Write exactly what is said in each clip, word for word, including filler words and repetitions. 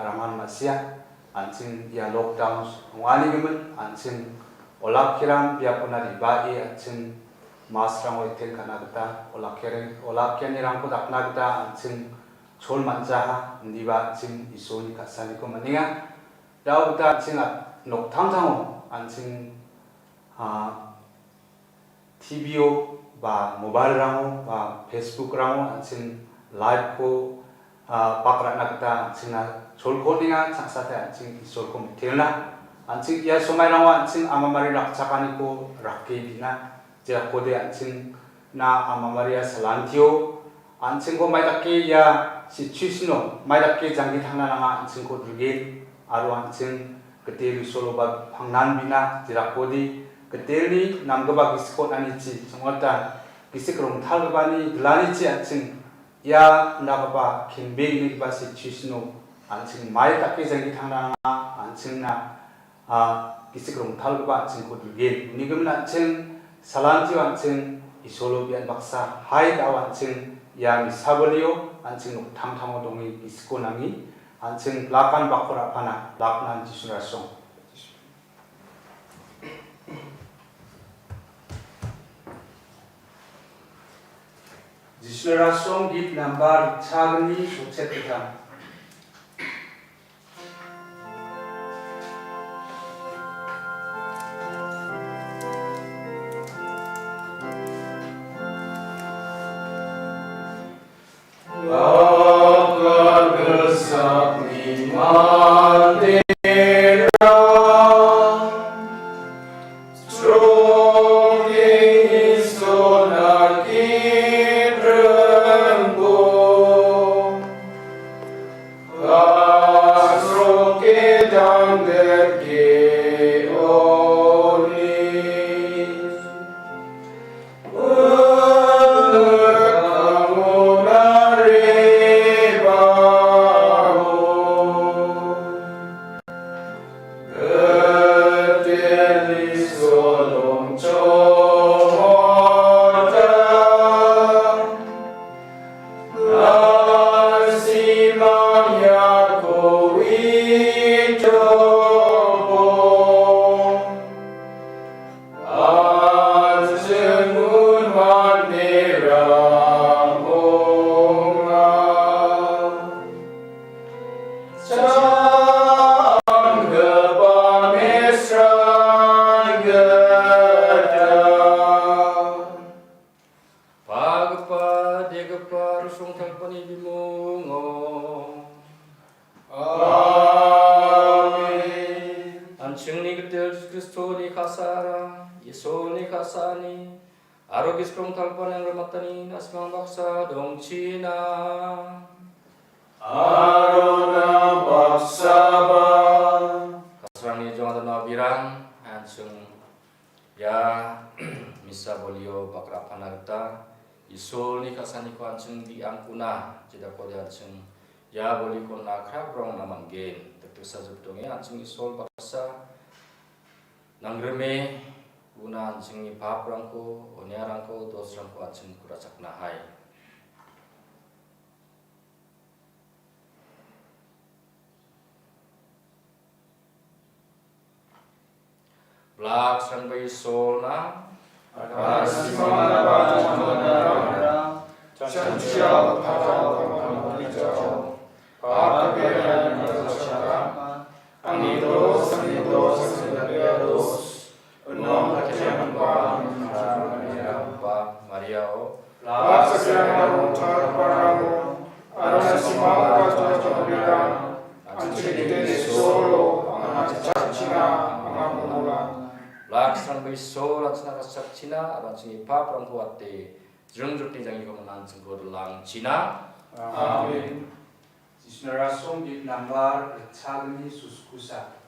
Arangan ma·sia, an·ching ia lockdown ong·ani gimin, an·ching olakkiram biapona re·bae an·ching masrango attend ka·na gita olakkiari-, olakkianirangko dakna gita an·ching chol man·jaha, indiba an·ching Isolni ka·saniko man·enga. Dao gita an·ching at-, noktangtango an·ching, ah, T V-o ba mobile-rango ba Facebook-rango an·ching live-ko, ah, bak ra·na gita an·chingna cholko on·enga, chang·sate an·ching Isolko mitelna. An·ching ia somairango an·ching Ama Mari rakchakaniko rake bi·na, jerakode an·chingna Ama Maria salantio, an·chingko maidake ia situation-o maidake janggi tangna nanga an·chingko dilgen, aro an·ching Gitel Isoloba pangnan bi·na, jerakode Gitelni namgipa gisik on·anichi, chongmota gisik rongtalgipani dilanichi an·ching ia indakgipa kenbe ge·nikgipa situation-o an·ching maidake janggi tangna nanga an·chingna, ah, gisik rongtalgipa an·chingko dilgen. Uni gimin an·ching salantio an·ching Isolo bian baksa hai dao an·ching ia misabolio an·ching noktangtango donge gisiko nangi an·ching plakan bakko ra·pana, plaknan Jisuni rasong. Jisuni rasong git nambar chagni sotchet gittam. Pagipa, degipa, aro srongtalgipani bimungo. Amen. An·chingni Gitel Jisu Kristoni ka·sara, Isolni ka·sani, aro Gisim Rongtalgipa nangrimatani na·simang baksa dongchina. Aro nang baksaba. Kasarangni jongada nabirang, an·ching ia misa bolio bakrapana gita Isolni ka·saniko an·ching di·angkuna, jedakode an·ching ia boliko nakrakrongna man·gen. Tekteksa jipdonge an·ching Isol baksa nangrime una an·chingni paprangko, oniarangko, dosrangko an·ching kurachaknahai. Blaksrangba Isolna. Angni dos, angni dos, angni dos. Uno, Maria, Maria, Maria, o. Laksana rongtar paramo, arana simang kata jombiran, anchigite solo, angachachina, angamola. Laksana bai sol, anchina kachachina, aranchini paprang kuate, jrung jrukni jangi komanan sengko delang china. Amen. Jisuni rasong git nambar ritchagni suskusa.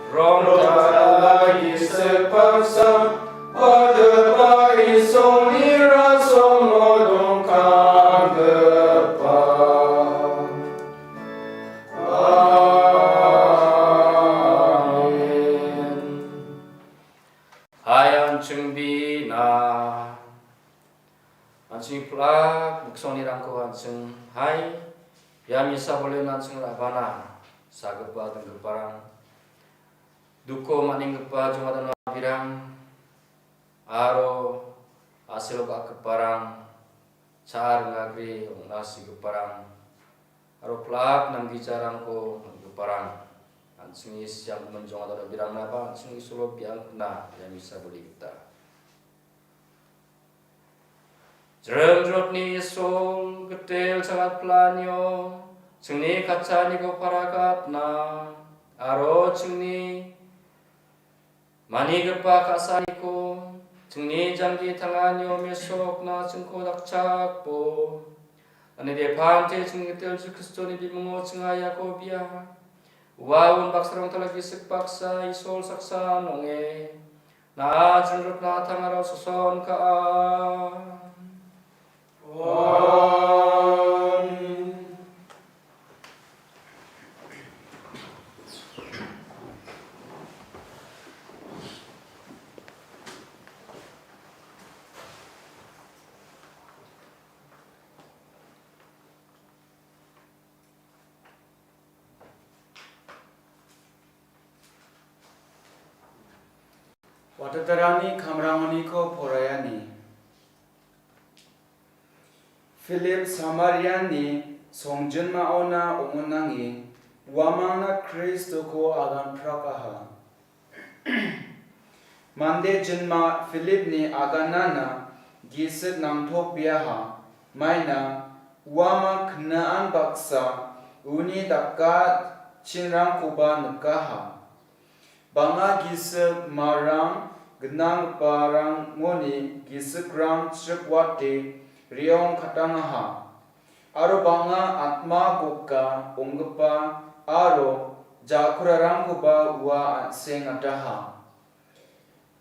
Rongtala gisik paksa, ua gipa Isolni rasongo dongkanggipa. Amen. Hai, an·ching bina. An·ching pulak miksonirangko an·ching hai, ia misa bolin an·ching ra·bana sagipa dinggiparang, duko man·enggipa jongada nabirang, aro a·selo ga·giparang, cha·a ringagre ong·na sigiparang, aro pulak namgijarangko on·giparang, an·chingni siang gimin jongada nabirangnaba an·ching Isolo biang kna ia misa boli gita. Jrimjrotni Isol, gitel chagatplanio, chingni katchaniko paragatna, aro chingni manigipa ka·saniko, chingni janggi tanganio mesokna chingko dakchakbo. Ani depante chingni gitel Jisu Kristoni bimungo chinga iako bia. Ua unbaksarangtala gisik baksa Isol saksan ong·e. Na·a jrimrotna tangara soson ka·a. Amen. Watatarangni kamrangoniko poraiani. Filip Samariani songjinmaona ong·onange uamangna Kristoko aganprakaha. Mande jinma Filipni aganana gisik nangtokbeaha, maina uamang knaan baksa uni dakachinrangkoba nikaha. Bang·a gisik marang gnanggiparangoni gisikrang chikrangwate re·ong katangaha. Aro bang·a atma goka ong·gipa aro jakurarangkoba ua an·sengataha.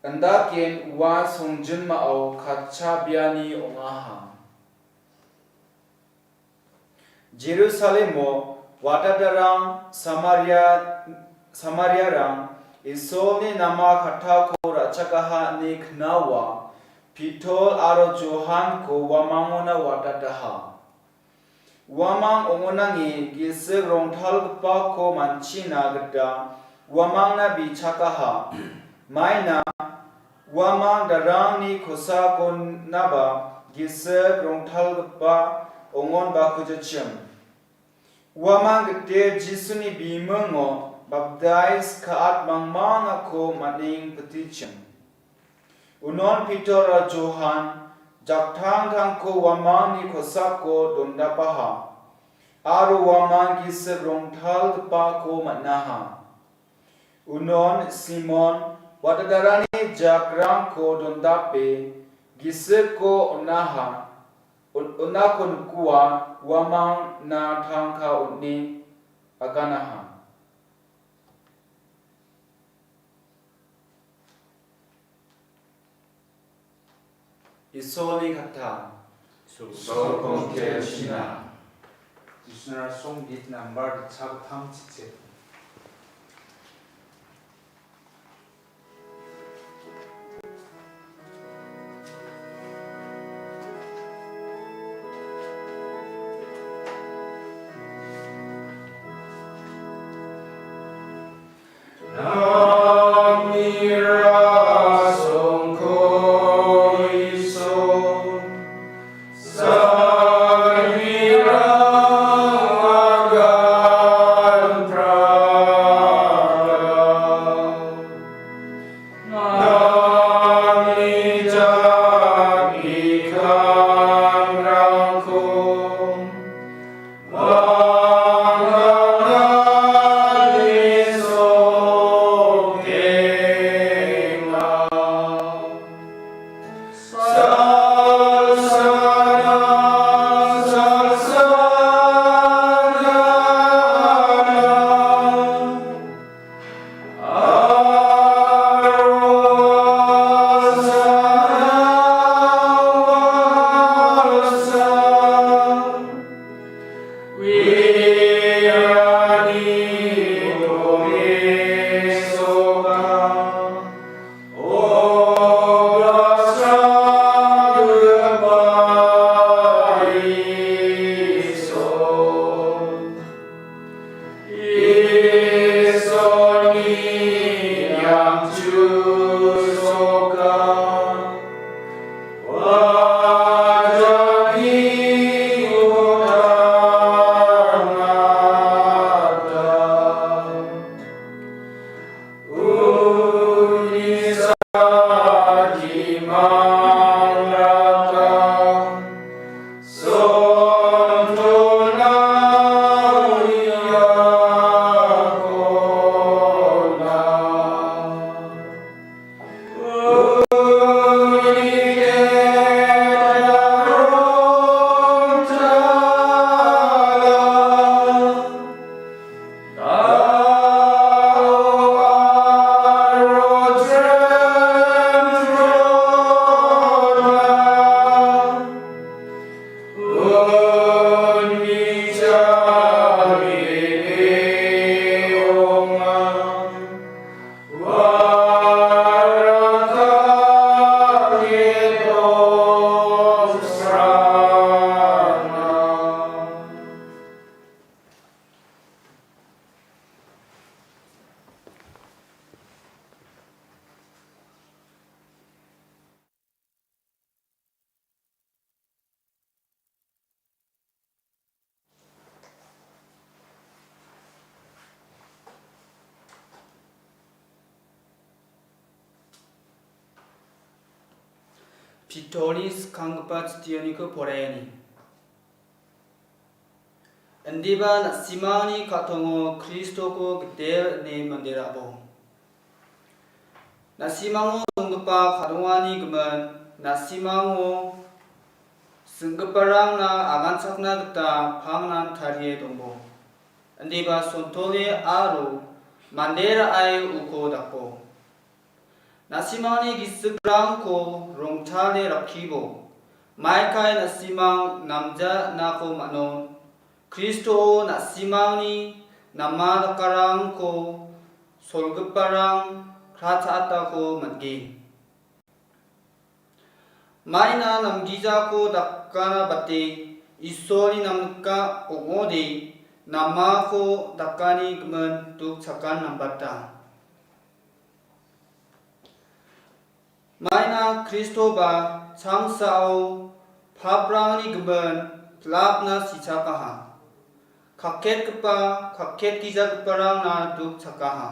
Indaken ua songjinmao katchabeani ong·aha. Jerusalemo watatarang Samaria, Samariarang Isolni nama kattako ra·chakaha ine knaoa, Pitol aro Johanko uamangona watataha. Uamang ong·onange gisik rongtalgipako manchina gita uamangna bichakaha. Maina uamang darangni kosakonaba gisik rongtalgipa ong·onbakujachim. Uamang gite Jisuni bimungo baptais ka·at mangmangako man·eng pitichim. Unon Pitor aro Johan jaktangtangko uamangni kosako dondapaha, aro uamang gisik rongtalgipako man·aha. Unon Simon watatarani jakrangko dondape gisikko on·aha, on-, on·ako nikoa uamangna tangka on·e aganaha. Isolni katta. Isol kongke china. Isnara song git nambar ditsa gittam chitse. Pitorni skanggipa chittianiko poraiani. Indiba na·simangni ka·tongo Kristoko gitel ine mande ra·bo. Na·simango donggipa ka·dongani gimin, na·simango sing·giparangna aganchakna gita pangnan tarie donbo. Indiba sontole aro mande ra·e uko dakbo. Na·simangni gisikrangko rongtale rakkibo. Maikai na·simang namjanako man·o. Kristo na·simangni namadakarangko solgiparang krachaattako man·gen. Maina namgijako dakana bate Isolni namnika ong·ode namako dakani gimin duk chakan nambata. Maina Kristoba changsao paprangni gimin plakna sichakaha. Kaketgipa, kaketgijagiparangna duk chakaha.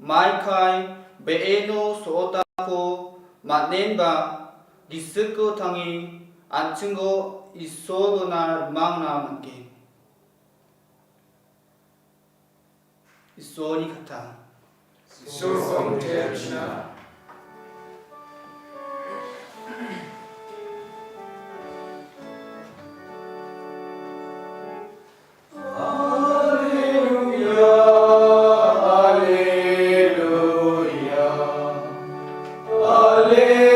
Maikai be·eno so·otako man·enba gisiko tange an·chingko Isolona rimangna man·gen. Isolni kata. Isolko mitela. Alleluia, alleluia, alleluia.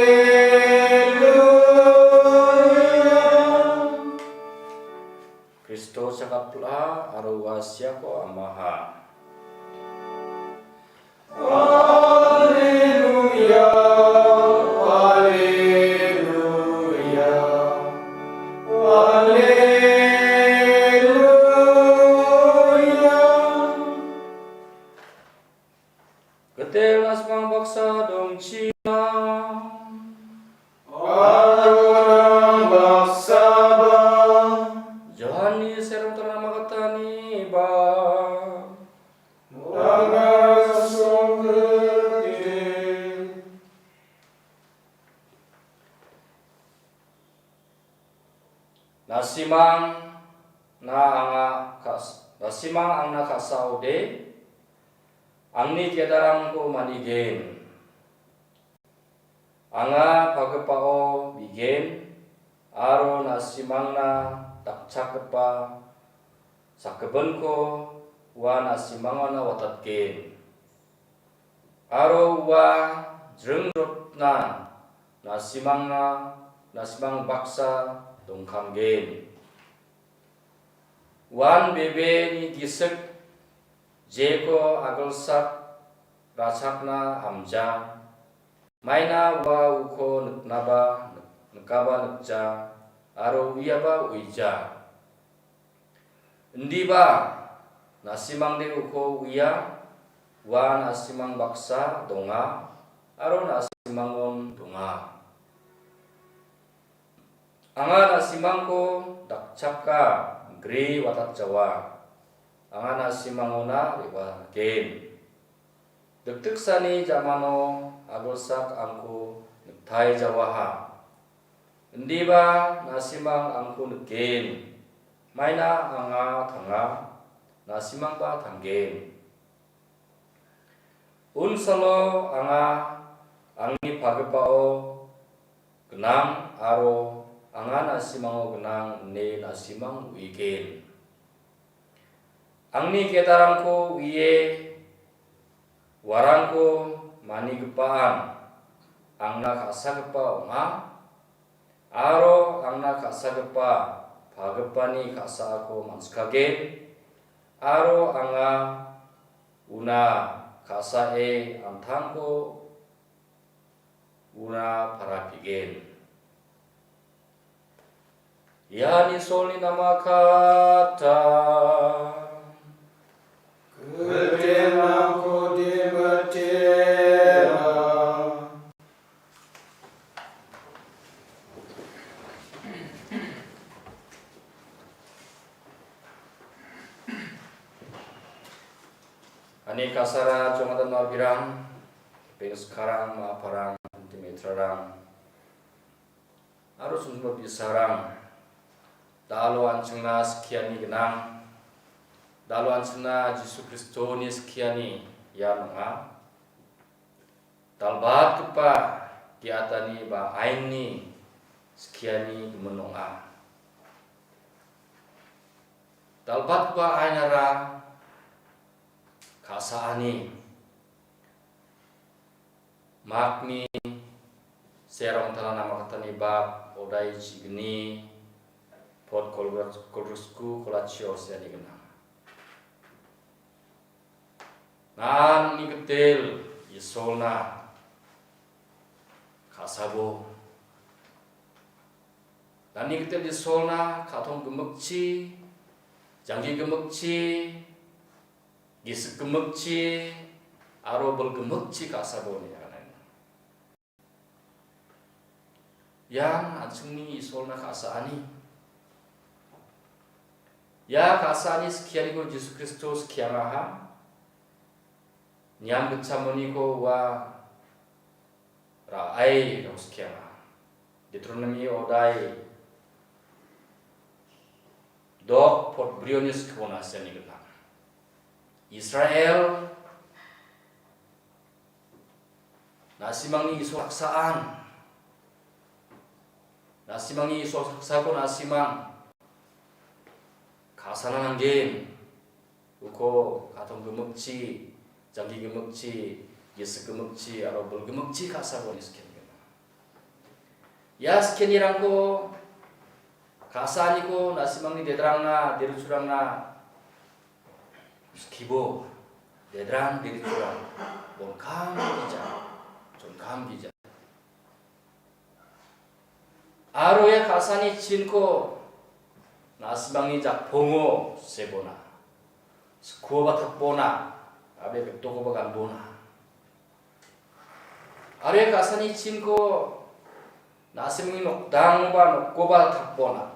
Kristo chakapla aro ua siako amaha. Alleluia, alleluia, alleluia. Gitel na·simang baksa dongchina. Aro nang baksaba. Johanni serong tangna makatani ba. Nang songkete. Na·simang na anga kas-, na·simang angna ka·saode, angni giadarangko manigen. Anga pagipao bigen, aro na·simangna dakchakgipa sakgipinko ua na·simangona watatgen. Aro ua jringrotna na·simangna, na·simang baksa dongkamgen. Uan bebeni gisik jeko agilsak rachakna hamja. Maina ua uko niknaba nik-, nikaba nikja, aro uiaba uija. Indiba, na·simangde uko uia, ua na·simang baksa donga, aro na·simangon donga. Anga na·simangko dakchaka, gre watatjawa. Anga na·simangona re·bagen. Dikdiksani jamano agilsak angko niktai jawaha. Indiba nasimang angko niken. Maina anga tanga, nasimangba tanggen. Unsalo anga angni pagipao gnang aro anga nasimango gnang ine nasimang uigen. Angni gedarangko uie uarangko manigipaan angna ka·sagipa ong·a, aro angna ka·sagipa pagipani ka·saako manskagen, aro anga una ka·sae an·tangko una parapigen. Ian Isolni namakata. Giltenrangko dimitela. Ani kasara jongada nalbirang, pengskarang, maparang, intimetrarang, aro songgipa bisarang, dalo an·chingna skiani gnang, dalo an·chingna Jisu Kristoni skiani ian ong·a. Dalbatgipa ge·atani ba ainni skiani gimin ong·a. Dalbatgipa ainara ka·saani makni serong tala namakatani bak odai chigni pot kolgras-, kolgrasku kolachio seani gnang. Nangni gitel Isolna ka·sabo. Nangni gitel Isolna ka·tong gimikchi, janggi gimikchi, gisik gimikchi, aro bil gimikchi ka·sabo ine aganenga. Ian an·chingni Isolna ka·saani. Ia ka·saani skianiko Jisu Kristo skiangaha. Niam gitchamoniko ua ra·airang skianga. Deuteronomy odai dok potbrioni skibona siani gnang. Israel, na·simangni Isol saksaan, na·simangni Isol saksako na·simang ka·sana nanggen. Uko ka·tong gimikchi, janggi gimikchi, gisik gimikchi, aro bil gimikchi ka·sako ine skiangenga. Ia skianirangko ka·saaniko na·simangni dedrangna, derichurangna skibo, dedrang, derichurang, bonkam gija, jonkam gija. Aro ia ka·saani chinko na·simangni jakpongo sebona, skuoba takbona, abe bekdokoba ganbona. Aro ia ka·saani chinko na·simangni nokdangoba nokkoba takbona,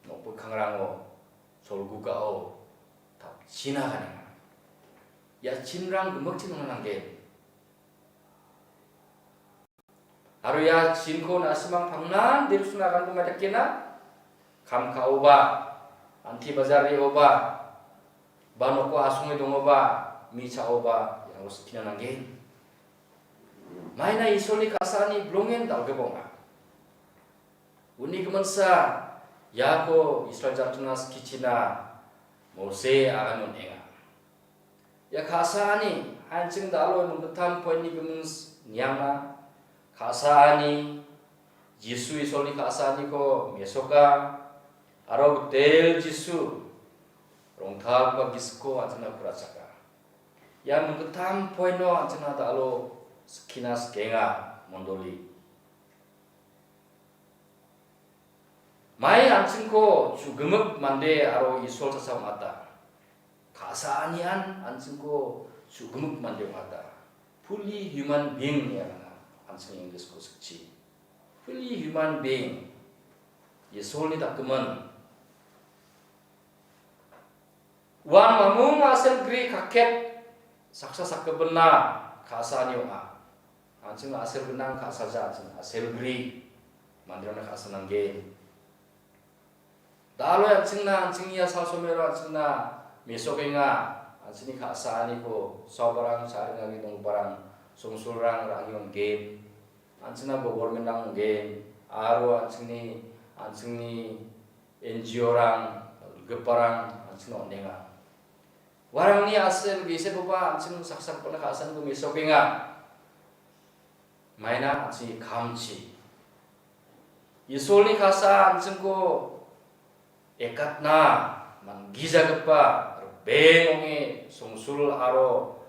nokbikangrango, solgugao tapchina ganenga. Ia chinrang gimikchin ong·na nanggen. Aro ia chinko na·simang pangnan derichuna aganko maidakena, kam ka·oba, anti bajar re·oba, ba noko asonge dongoba, mi cha·oba, iango skina nanggen. Maina Isolni ka·saani bilongen dal·gipa ong·a. Uni giminsa iako Israel jatona skichina Mose agan on·enga. Ia ka·saani an·ching dal·o minggittam poinni gimin s-, niangna. Ka·saani Jisu Isolni ka·saaniko mesoka aro gitel Jisu rongtalgipa gisikko an·chingna kurachaka. Ia minggittam poino an·chingna dal·o skina skienga, mondoli. Mai an·chingko chu·gimik mande aro Isol chasa ong·ata. Ka·saanian an·chingko chu·gimik mande ong·ata. Fully human being ine agana, an·ching English-ko sikchi. Fully human being. Isolni dakgimin. Uan mamung a·sel gri kaket saksa sakgipinna ka·saani ong·a. An·ching a·sel gnang ka·saja, an·ching a·sel gri manderangna ka·sa nanggen. Da·alo an·chingna, an·chingni asal somero an·chingna mesokenga, an·chingni ka·saaniko saobarang, cha·ringani donggiparang, songsulrang ra·e on·gen, an·chingna government-rang on·gen, aro an·chingni, an·chingni N G O-rang, giparang an·chingna on·enga. Uarangni a·sel giseboba an·ching saksakpana ka·saniko mesokenga. Maina an·chingni kamchi. Isolni ka·sa an·chingko ekatna man·gijagipa ribeng ong·e songsul aro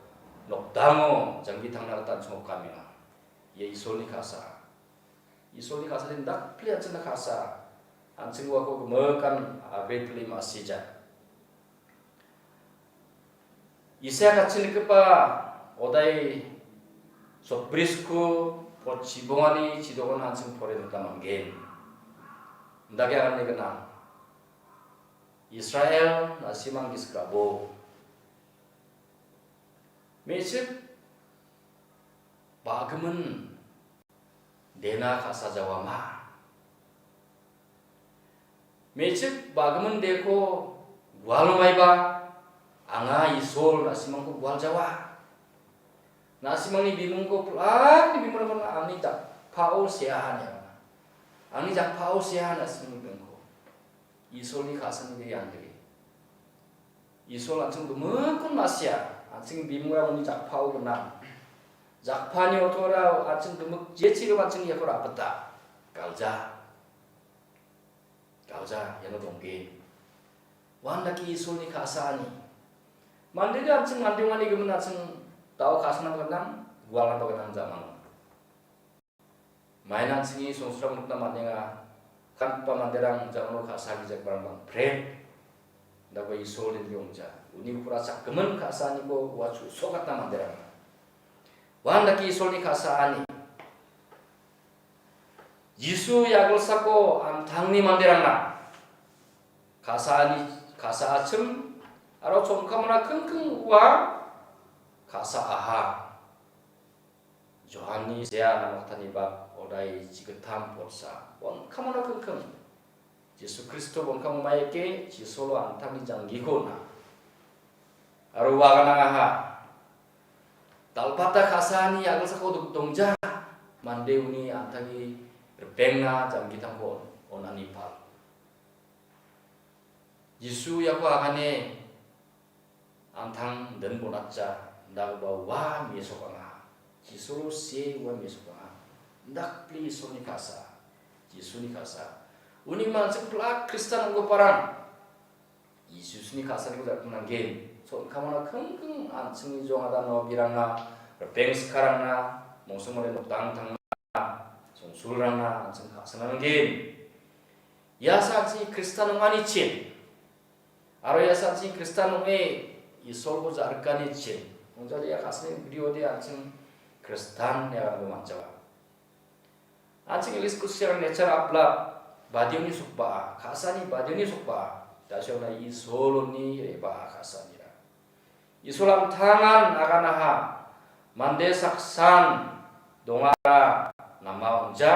nokdango janggi tangna gita an·chingko kamenga. Ia Isolni ka·sa. Isolni ka·sa indakpli an·chingna ka·sa. An·ching uako gimikan a·bri pile ma·sija. Isaia ka·china nikgipa odai sotbri sku pot chibongani chidokan an·ching pore nikna man·gen. Indake aganni gnang. Israel na·simang gisik ra·bo. Me·chik ba·gimin dena ka·sa jawama. Me·chik ba·gimin deko gualmaiba anga Isol na·simangko gualjawa. Na·simangni bimungko pil·akni bimungko angni jakpao seaha ine anga. Angni jakpao seaha na·simangni bimungko. Isolni ka·sani de ian de. Isol an·ching gimikkon ma·sia, an·ching bimungrang uni jakpao gnang. Jakpani otora an·ching gimik jechirimo an·ching iako ra·bita. Galja. Galja, iano dongge. Uandake Isolni ka·saani. Mandeni an·ching mande ong·ani gimin an·ching da·o ka·sinaba gnang, gualnaba gnang ja·mano. Maina an·chingni songsrang nikna man·enga, kanggipa manderang jangno ka·sagijagiparang bang·pret. Indakba Isol dingding ong·ja. Uni ku·ra chakgimin ka·saaniko ua chu·sokatna manderang. Uandake Isolni ka·saani. Jisu yagalsako an·tangni manderangna ka·saani, ka·saachim aro chonkamona kingking ua ka·saaha. Johanni sea namaktaniba odai chigittam potsa. Bonkamona kingking. Jisu Kristo bonkamo maike Jisolo an·tangni janggiko on·a. Aro ua ganangaha. Dal·bata ka·saani yagalsako dong-, dongja. Mande uni an·tangni ripengna janggittamko on-, on·ani pal. Jisu iako agane an·tang dinbonatja, indakgipa ua mesokanga. Jisolo see ua mesokanga. Indakpli Isolni ka·sa, Jisuni ka·sa. Uni manchik pil·ak Kristan ong·giparang Jisusni ka·saniko jakna nanggen. Chonkamona kingking an·chingni jong adano birangna, ripeng sikarangna, mongsong mande nokdang tangna, songsulrangna an·ching ka·sana nanggen. Ia sanchi Kristan ong·anichim. Aro ia sanchi Kristan ong·e Isolko ja·rikanichim. Ong·jade ia ka·sani briode an·ching Kristan ine aganba man·jawa. An·ching English Christian nature of love, badioni sokba·a, ka·sani badioni sokba·a. Jasiona Isoloni re·baa ka·sanira. Isol an·tangan aganaha, mande saksan dongara nama ong·ja.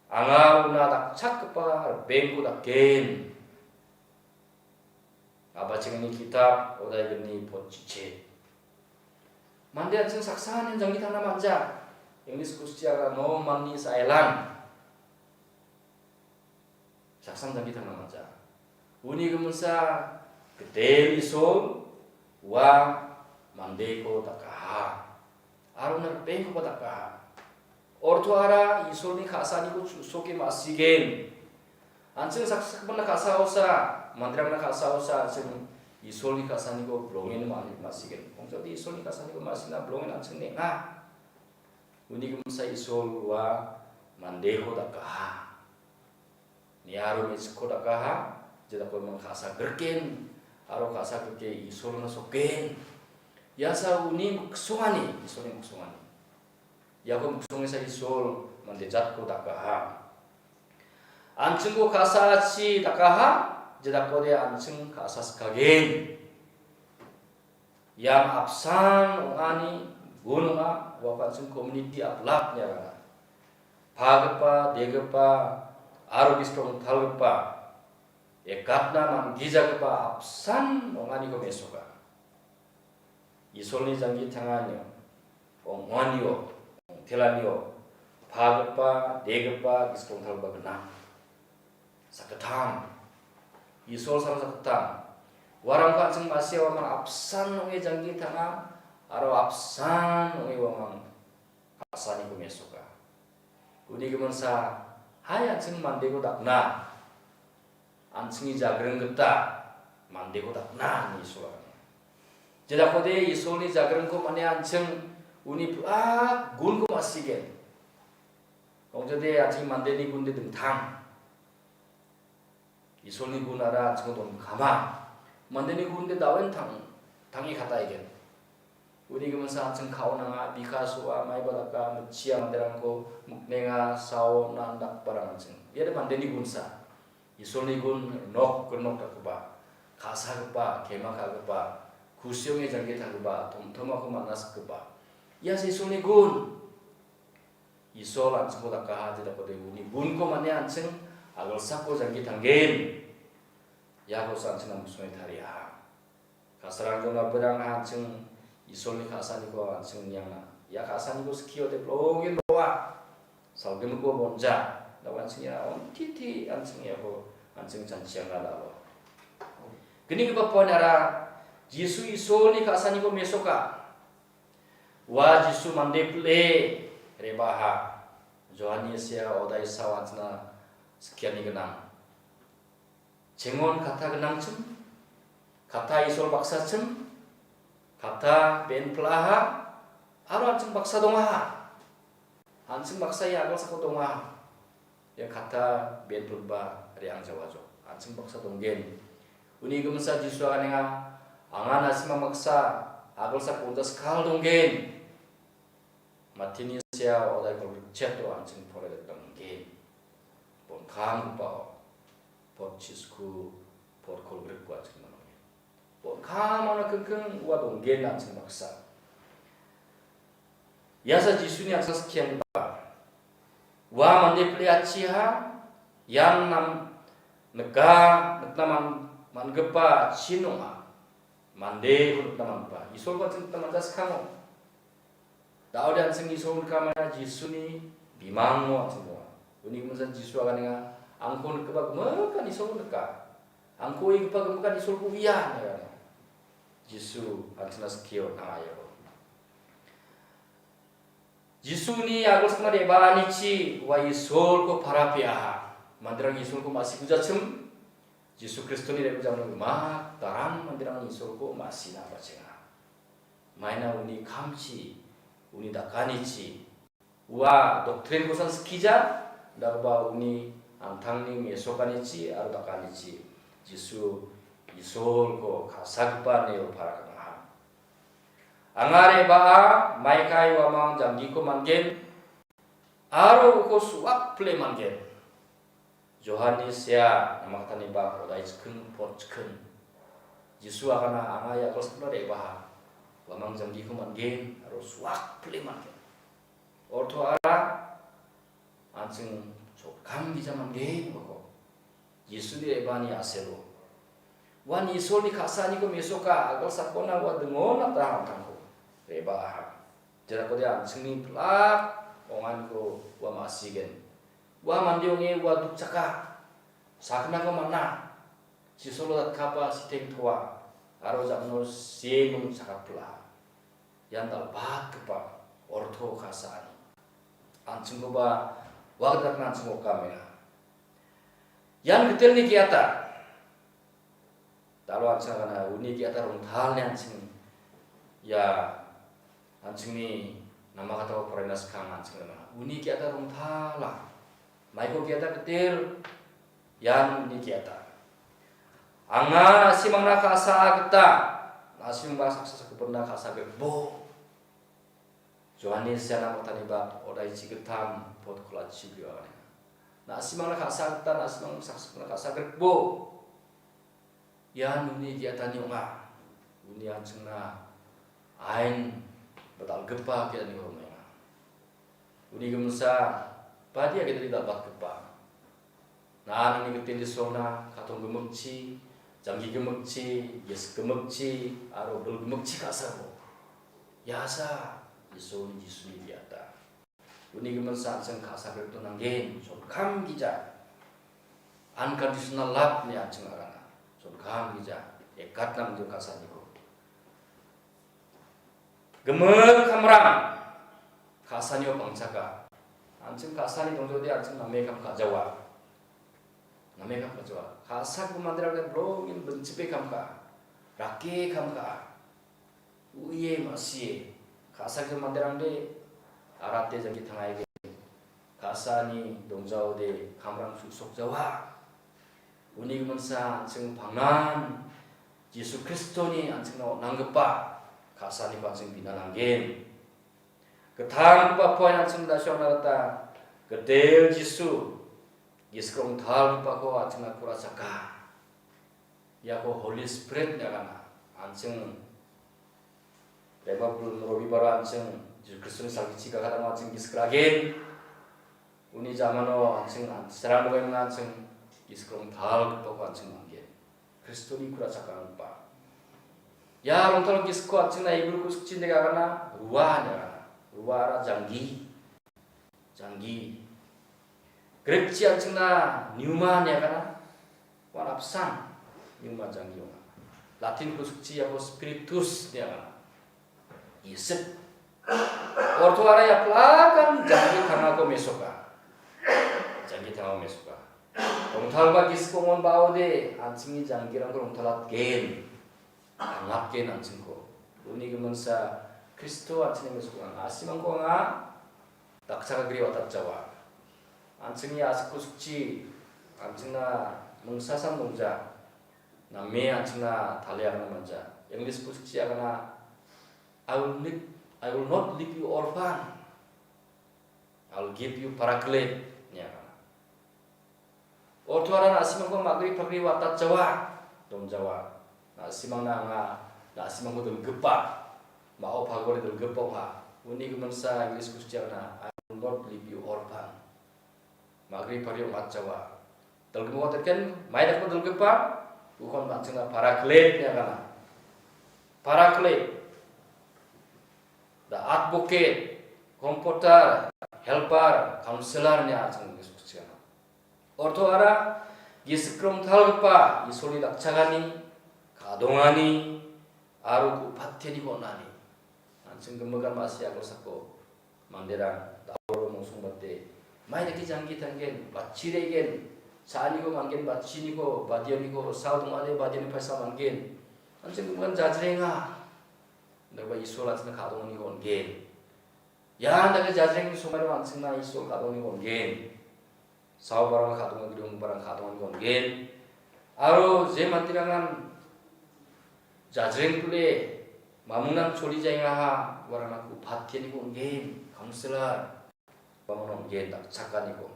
Anga una dakchakgipa ribengko daken. Abachengni kitap odai gni potchiche. Mande an·ching saksanin janggi tangna manja. English Christian no man is island. Saksan janggi tangna manja. Uni giminsa gitel Isol ua mandeko dakaha. Aro narpengkoba dakaha. Ortoara Isolni ka·saniko chu·soke ma·sigen. An·ching saksakgipinna ka·saosa, manderangna ka·saosa, an·ching Isolni ka·saniko bilongen ma-, ma·sigen. Ong·jode Isolni ka·saniko ma·sina bilongen an·ching neng·a. Uni giminsa Isol ua mandeko dakaha. Niaro me·chikko dakaha, jedako iman ka·sa griken, aro ka·sa grike Isolna soken. Iasa uni miksongani, Isolni miksongani. Iako miksongesa Isol mande jatko dakaha. An·chingko ka·saachi dakaha, jedakode an·ching ka·sa sikagen. Ian apsan ong·ani gun ong·a, uako an·ching community of love ine agana. Pagipa, degipa, aro gisik rongtalgipa, ekatna man·gijagipa apsan ong·aniko mesoka. Isolni janggi tanganio, ong·anio, ong·telanio, pagipa, degipa, gisik rongtalgipa gnang. Sakgittam. Isol sama sakgittam. Uarangko an·ching ma·sia uamang apsan ong·e janggi tanga, aro apsan ong·e uamang ka·saniko mesoka. Uni giminsa, hai an·ching mandeko dakna, an·chingni jagring gita mandeko dakna ine Isol agana. Jedakode Isolni jagringko mane an·ching uni pilak gunko ma·sigen. Ong·jade an·ching mandeni gunde dingtang. Isolni gunara an·chingko donkama. Mandeni gunde dawen tang-, tange kataigen. Uni giminsa an·ching ka·o nanga, bika so·a, maiba daka, mitchia manderangko miknenga, sao, na·an dakgiparang an·ching. Iade mandeni gunsa. Isolni gun nok gnok dakgipa, ka·sagipa, kema ka·gipa, kusi ong·e janggi tanggipa, tomtomako man·a sikgipa. Ia Isolni gun. Isol an·chingko dakaha, jedakode uni gunko mane an·ching agilsako janggi tanggen. Iakosa an·ching namen songe tariaha. Ka·sarang jona berang an·ching Isolni ka·saniko an·ching niangna. Ia ka·saniko skio teplongin roa. Salgimiko bonja. Dao an·ching ia ontiti an·ching iako an·ching chanchiangna dalo. Gnigipa poinara Jisu Isolni ka·saniko mesoka. Ua Jisu mande pil·e re·baha. Johanni sea odai sao an·chingna skiani gnang. Chengon katta gnangchim, katta Isol baksachim, katta be·en pil·aha, aro an·ching baksa dongaha. An·ching baksa ia agilsako dongaha. Ia katta be·en pil·gipa re·angjawajo. An·ching baksa donggen. Uni giminsa Jisu aganenga, anga na·simang baksa agilsako jaskal donggen. Matini sea odai kolgrikchet an·ching poraigipa donggen. Bon·kamgipao, pot chisku, pot kolgrikko an·ching manongen. Bon·kamangna kingking ua donggen an·ching baksa. Iasa Jisuni an·ching skianggipa. Ua mande pil·e achiha, ian nam nika, nikna man-, man·gipa chin ong·a. Mandeko nikna man·gipa. Isolko an·ching nikna man·ja skang ong·a. Daode an·ching Isol nikamaia Jisuni bimango an·ching donga. Uni giminsa Jisu aganenga, angko nikgipa gimikan Isolko nika. Angko uigipa gimikan Isolko uia, ine agana. Jisu an·chingna skio nang·a iako. Jisuni agilsakna re·baanichi ua Isolko para pe·aha. Manderang Isolko ma·sikuljachim, Jisu Kristoni re·bajango gimat daran manderang Isolko ma·sina bachenga. Maina uni kamchi, uni dakanichi, ua doctrine-kosan skija, dakgipa uni an·tangni mesokanichi aro dakanichi Jisu Isolko ka·sagipa ine para ka·aha. Anga re·baa maikai uamang janggiko man·gen, aro uko su·ak pile man·gen. Johanni sea namakataniba odai chiking pot chiking. Jisu agana anga ia gospel-o re·baha. Uamang janggiko man·gen aro su·ak pile man·gen. Orthoara an·ching chokkam gija man·gen uako. Jisuni re·baani a·selo. Uan Isolni ka·saaniko mesoka, agilsakona ua dingonata an·tangko re·baaha. Jerakode an·chingni pilak ong·aniko ua ma·sigen. Ua mande ong·e ua dukchaka, sakgnako man·a, chisolo datgipa siteng toa, aro jamno siengon chakapila. Ian dal·batgipa ortho ka·saani. An·chingkoba uagdakna an·chingko okamenga. Ian gitelni ge·ata. Dalo an·ching agana uni ge·ata rongtalni an·ching ia an·chingni namakatao poraina skang an·ching agana. Uni ge·ata rongtala. Maiko ge·ata gitel ian uni ge·ata. Anga na·simangna ka·saa gita, na·simangba saksa sakgipinna ka·sa gitbo. Johanni siana matani bak odai chigittam pot kolachi brio aganenga. Na·simangna ka·sa gita, na·simang saksakna ka·sa grikbo. Ian uni ge·atani ong·a. Uni an·chingna ain dal·gipa ke·aniko romenga. Uni gimsa badia gedari dal·batgipa. Nangni giteni sona katong gimikchi, janggi gimikchi, yes gimikchi, aro bil gimikchi ka·sako. Iasa Isol Jisuni diata. Uni gimsa an·ching ka·sa grikto nanggen, sonkam gija. Unconditional love ni an·ching agana. Sonkam gija. Ekatna mandir ka·saniko. Gimik kamrang ka·sanio pangchaka. An·ching ka·sani dongjode an·ching name kam ka·jawa. Name kam ka·jawa. Ka·sako manderangde blongin binchipe kam ka·a. Rake kam ka·a. Uie ma·sie. Ka·sako manderangde arate jangki tangaige. Ka·sani dongjaode kamrang su·sokjawa. Uni giminsa an·ching pangnan Jisu Kristoni an·chingna on·anggipa ka·saniko an·ching bina nanggen. Gitanggipa poen an·ching da·siona gita Gitel Jisu, Gisik rongtalgipako an·chingna kurachaka. Iako Holy Spirit ine agana. An·ching Rema Robibar an·ching Jisu Kristoni salgichi gagadama an·ching gisik ragen. Uni jamano an·ching an-, serang dogenga an·ching gisik rongtalgipako an·ching manggen. Kristoni kura chakanggipa. Ia rongtal gisikko an·chingna Hebrew ku·sikchi ine agana, rua ine agana. Ruara janggi. Janggi. Grekchi an·chingna pneuma ine agana. Uan apsan pneuma janggi ong·a. Latin ku·sikchi iako spiritus ine agana. Gisik. Ortoara ia plakan janggi tangako mesoka. Janggi tangako mesoka. Rongtalba gisik ong·on ba·ode, an·chingni janggirangko rongtalatgen. Angatgen an·chingko. Uni giminsa Kristo an·chingni mesokon anga. A·simangko anga dakchakagri watatjawa. An·chingni a·sik ku·sikchi, an·chingna mingsasam dongja. Name an·chingna taliagna manja. English ku·sikchi agana, "I will leave, I will not leave you orphan. I will give you paraclete," ine agana. Ortoara na·simangko ma·gri pakgri watatjawa, dongjawa. Na·simangna anga, na·simangko dilgipa, ma·o pagore dilgipa ong·a. Uni giminsa English ku·sikchi agana, "I will not leave you orphan." Ma·gri pakgri ong·atjawa. Dilgimiko dilgen, maidako dilgipa, ukon an·chingna paraclete ine agana. Paraclete. The advocate, comforter, helper, counselor ine an·ching English ku·sikchi agana. Ortoara gisik rongtalgipa Isolni dakchakani, ka·dongani, aro ku·patianiko on·ani. An·ching gimikan ma·sia kosako manderang da·oro mongsongbate, maidake janggi tanggen, batchi re·gen, cha·aniko manggen, batchiniko, badianiko, sao dong·ade, badiani paisa manggen. An·ching gimikan jajrenga. Daba Isol an·chingna ka·donganiko on·gen. Ian dake jajrengni somaio an·chingna Isol ka·donganiko on·gen. Saobarang ka·donga, gidonggiparang ka·donganiko on·gen. Aro je manderangan jajreng pule mamungnan choli jaengaha, uarangna ku·patianiko on·gen, counselor. Uamang on·gen dakchakaniko.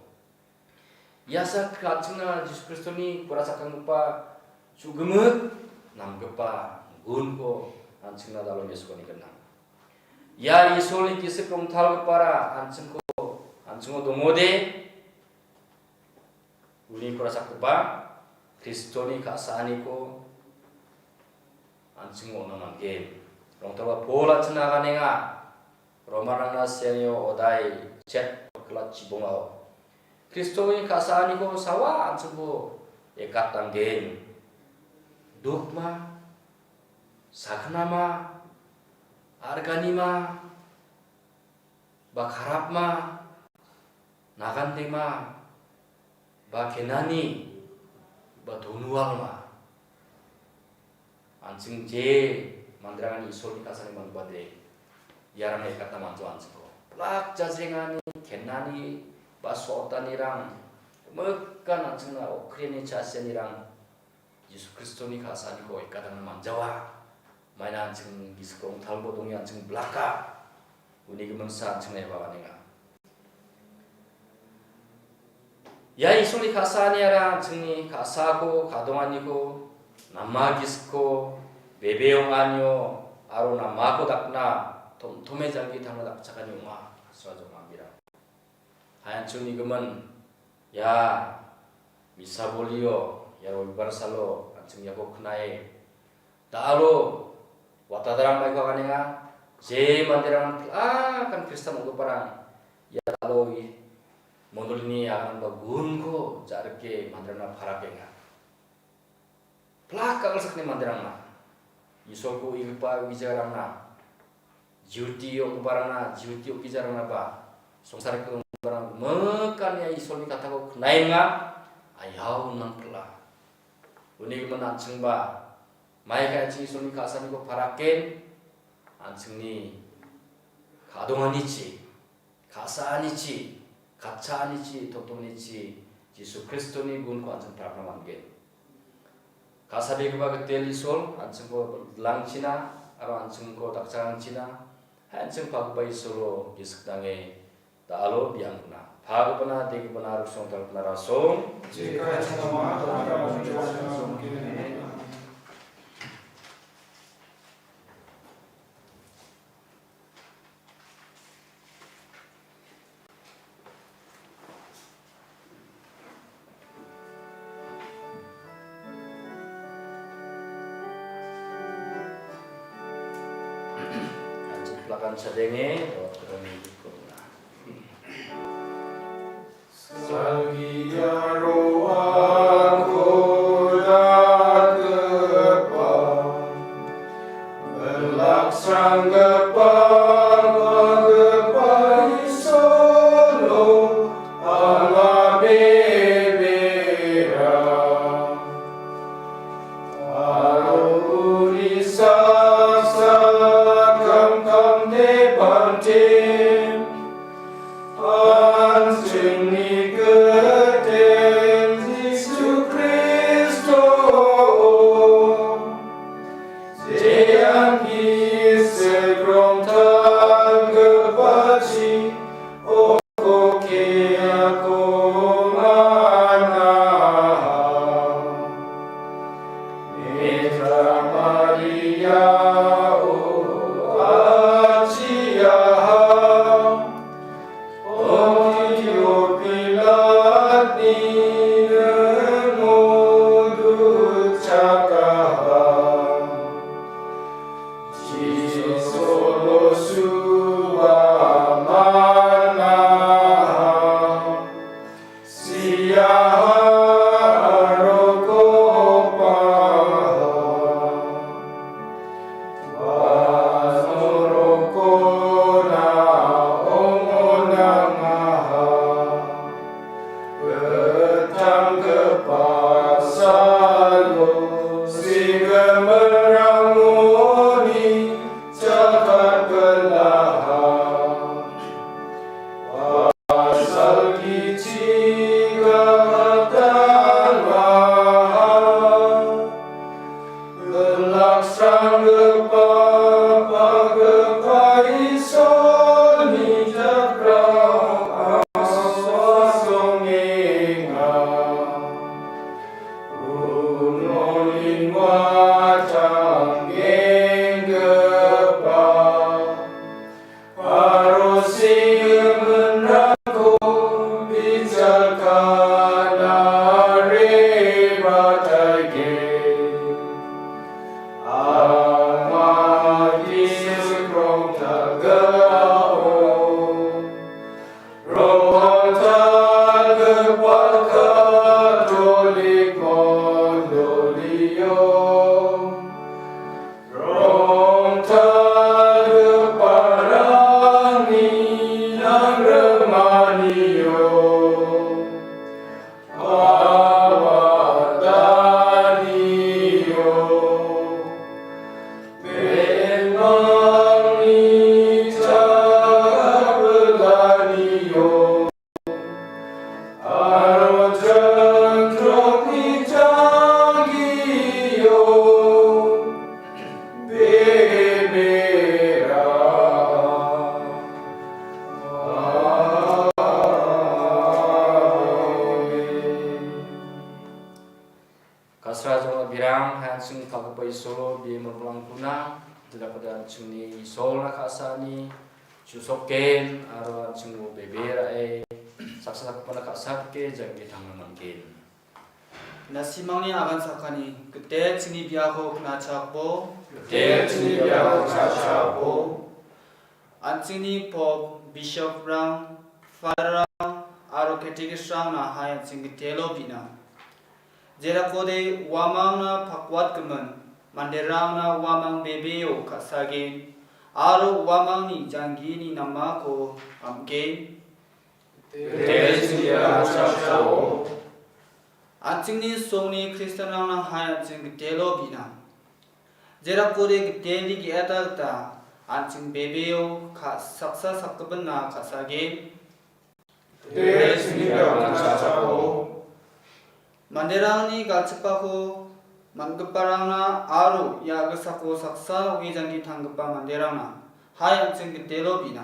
Ia sak an·chingna Jisu Kristoni kura chakanggipa chu·gimik namgipa gunko an·chingna dalo mesokani gnang. Ia Isolni gisik rongtalgipara an·chingko, an·chingo dongode, uni kura chakgipa Kristoni ka·saaniko an·chingo on·a manggen. Rongtalba Pol an·chingna aganenga. Romarangna sianio odai chet pakla chibongao. Kristoni ka·saaniko sawa an·chingko ekatanggen. Dukma, saknama, arganima, ba karapma, nagandema, ba kenani, ba donualma. An·ching je manderangni Isolni ka·sani mangbade, iarangna ekatna manjo an·chingko. Plak jajrengani, kenani, ba sotanirang, mekan an·chingna okreni chasianirang, Jisu Kristoni ka·saaniko ekatangna manjawa. Maina an·ching gisik rongtalbo donge an·ching blaka. Uni giminsa an·ching eba ganenga. Ia Isolni ka·saaniara an·chingni ka·sako, ka·donganiko, nama gisikko, bebe ong·anio, aro namako dakna, tomtome janggi tangna dakchakani ong·a, kasra jongabirang. Hai an·ching nigimin, ia misa bolio, ia robibar salo an·ching iako knae, da·alo watadarang maiko aganenga, je manderang pil·akan Kristan ong·giparang ia da·alo i-, mondolini aganba gunko ja·rike manderangna parakenga. Plak kal·sakni manderangna, Isolko uigipa uijagarangna, juti ong·giparangna, juti ong·gijarangnaba, songsarko ong·giparang mekania Isolni katako knaenga, ayau nangpila. Uni gimin an·chingba, maika an·ching Isolni ka·saniko paraken, an·chingni ka·donganichi, ka·saanichi, katchaanichi, totonichi, Jisu Kristoni gunko an·ching prarthana man·gen. Ka·sabegipa gitel Isol, an·chingko langchina, aro an·chingko dakchakangchina, hai an·ching pagipa Isolo gisik nange da·alo biangona. Pagipana, degipana, aro songtalgipana rasong. Anchuk plakan chadenge, lewat kurang ikutna. Salgi Yaroa kodakepa, belak sanggepa, magepa Isolo, ama bebera. Aro uni saksa kamkam de pante, an·chingni Giteni Jisu Kristo, jean gisik rongtalgipachi, o Jisu solo suamana, siaha aro kopaha, basorokona ongonangaha. Ketanggipa salo sigimin rangoni jagat belaha. Pasal gichiga tangaha. Belak sanggepa pagepa Isolni jakrao asongenga. Uno lingua tangenggipa. Aro sigiminrangko bijal kanare bataige. Ama gisik rongtalgipao, rongtalgipa Katolik mondolio. Rongtalgiparangni nangrimanio, awadanio, bemangni jagalanio. Aro jangrokni jangkio bebera. Amen. Kasra jongabirang, hai an·ching pagipa Isolo bimang kuna. Tedakode an·chingni Isolna ka·saani chu·soken aro an·chingo bebe ra·e saksa sakgipana ka·sa dike janggi tangna man·gen. Nasimangni agan sakani gite chingni biako knachakbo. Gite chingni biako knachakbo. An·chingni pop, bishoprang, fadarrang aro katekisrangna hai an·ching gitelo bina. Jerakode uamangna pakwatgimin manderangna uamang bebeo ka·sagen aro uamangni janggini namako am·gen. Gite chingni biako knachakbo. An·chingni songni Kristianrangna hai an·ching gitelo bina. Jerakode giteni ge·eta gita an·ching bebeo ka-, saksa sakgipinna ka·sagen. Gite chingni biako knachakbo. Manderangni galchipako man·giparangna aro ia gisako saksa ong·e janggi tanggipa manderangna hai an·ching gitelo bina.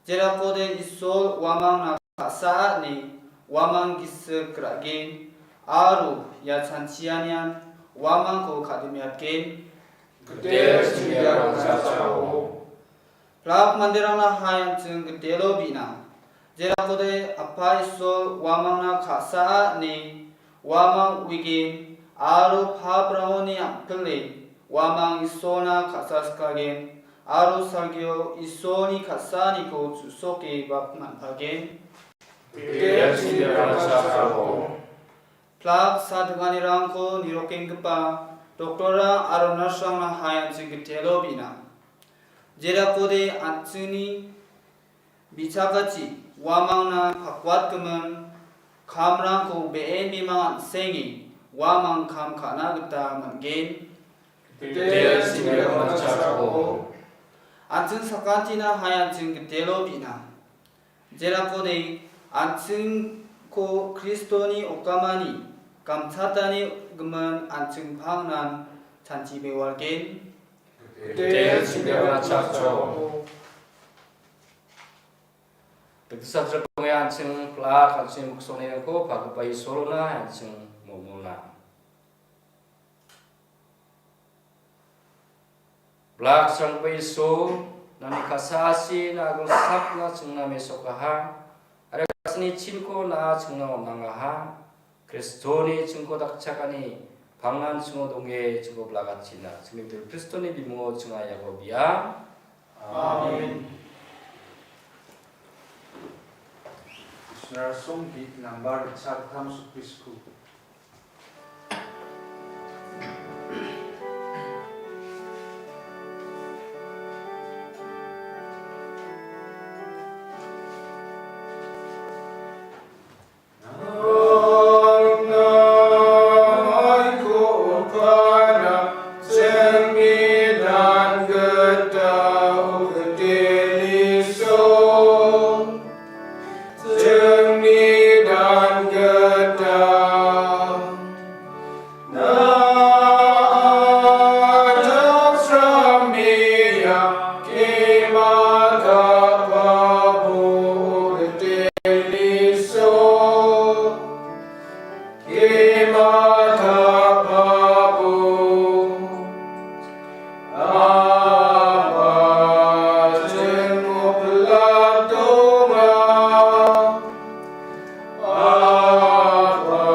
Jerakode Isol uamangna ka·saa ine uamang gisik ra·gen aro ia chanchianian uamangko ka·dimiatgen. Gite chingni biako knachakbo. Plak manderangna hai an·ching gitelo bina. Jerakode Apa Isol uamangna ka·saa ine uamang uigen aro paprangoni am·pile uamang Isolna ka·sa sikagen aro salgio Isolni ka·saaniko chu·soke bak man·pagen. Gite chingni biako knachakbo. Plak sadinganirangko nirokenggipa doktorrang aro narsrangna hai an·ching gitelo bina. Jerakode an·chingni bi·chakachi uamangna pakwatgimin kamrangko be·en bimang an·senge uamang kam ka·na gita man·gen. Gite chingni biako knachakbo. An·ching sakantina hai an·ching gitelo bina. Jerakode an·chingko Kristoni okamani gamchatani gimin an·ching pangnan chanchi bewalgen. Gite chingni biako knachakbo. Dikdisa jokongni an·ching plak an·ching miksonirangko pagipa Isolna an·ching momona. Blak sangbe Iso, nangni ka·saasi na agilsakna chingna mesokaha, aro ka·sani chinko na chingna on·angaha. Kristoni chingko dakchakani pangnan chingo dongge chingko blakachina. Chingni Kristoni bimungo chinga iako bia. Amen. Isra songgi nambar chaktam sukrisku. Chingni dan gita. Na atasrami ya kima ka pabu giteliso. Kima ka pabu. Apa jenguk latonga. Apa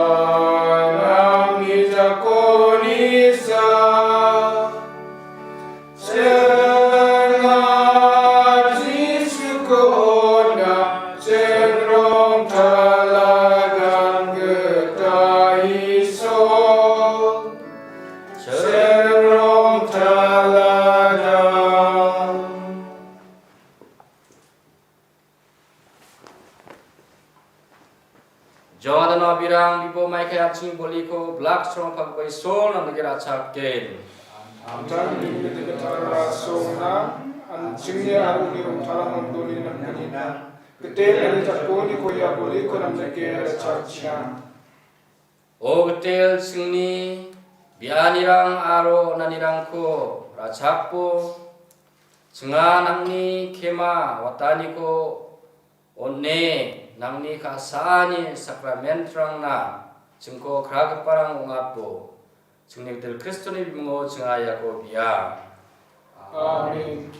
nang ijakonisa. Senga Jisu kona, sengrong talagan getaiso. Sengrong talagan. Joanna abirang bibo maikai an·ching boliko blak strong pagbai sol namnike ra·chakgen. Amtang ni gita rasongna, an·chingni aruni omtala mondoli namnina. Gite nani jakoni koya boliko namnike ra·chakchiang. O gitel chingni bianirang aro onanirangko ra·chakbo, chinga nangni kema wataniko on·e, nangni ka·saani sakramentrangna chingko kragiparang ong·atbo, chingni gitel Kristoni bimungo chinga iako bia. Amen.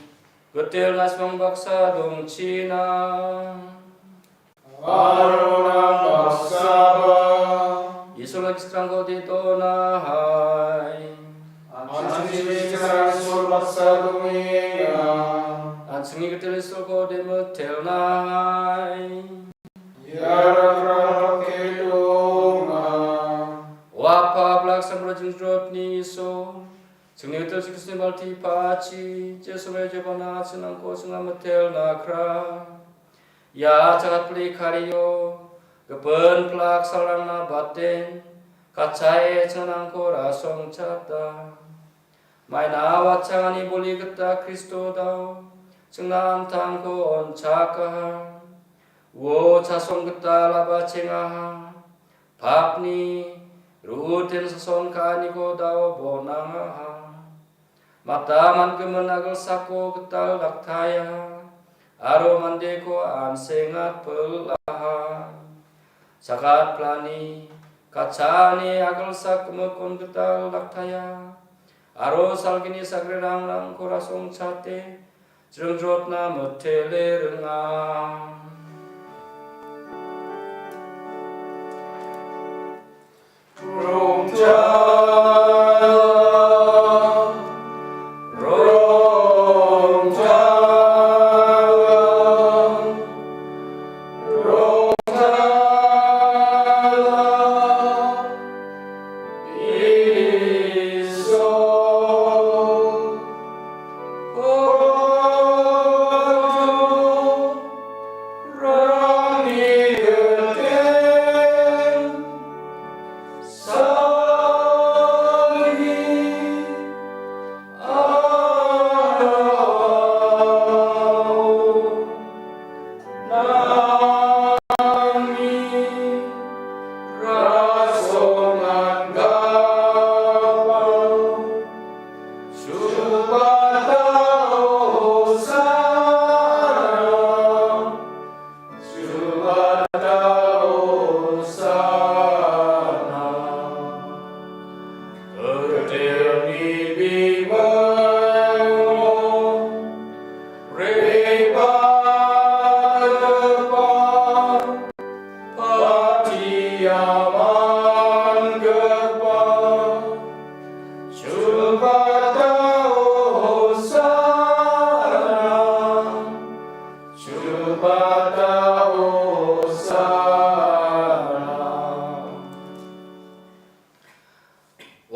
Gitel na·simang baksa dongchina. Aro nang baksaba. Isolni giskrangko de donahai. An·chingni giskrang Isol baksa dongenga. An·chingni gitel Isolko de mitelnahai. Ia rakrang pake donga. O Apa, blak samro jingjrotni Isol, chingni gitel Jisu Kristoni baltipachi, Jisu Jebana chinangko chinga mitelna kra. Ia jagat pli kario, gipin plak salrangna baten, kachae chinangko rasongchata. Maina watchangani boli gita Kristo dao, chingna an·tangko on·chakaha. Uo chasong gita labachengaha. Papni ruoten sason ka·aniko dao bonangaha. Mata man·gimin agilsako gital daktaia, aro mandeko an·sengat pilaha. Sagat plani, kachani agilsak gimikon gital daktaia, aro salgini sagrirangrangko rasongchate, jringjrotna mitele ringa. Rongcha, rongcha, rongcha, iso.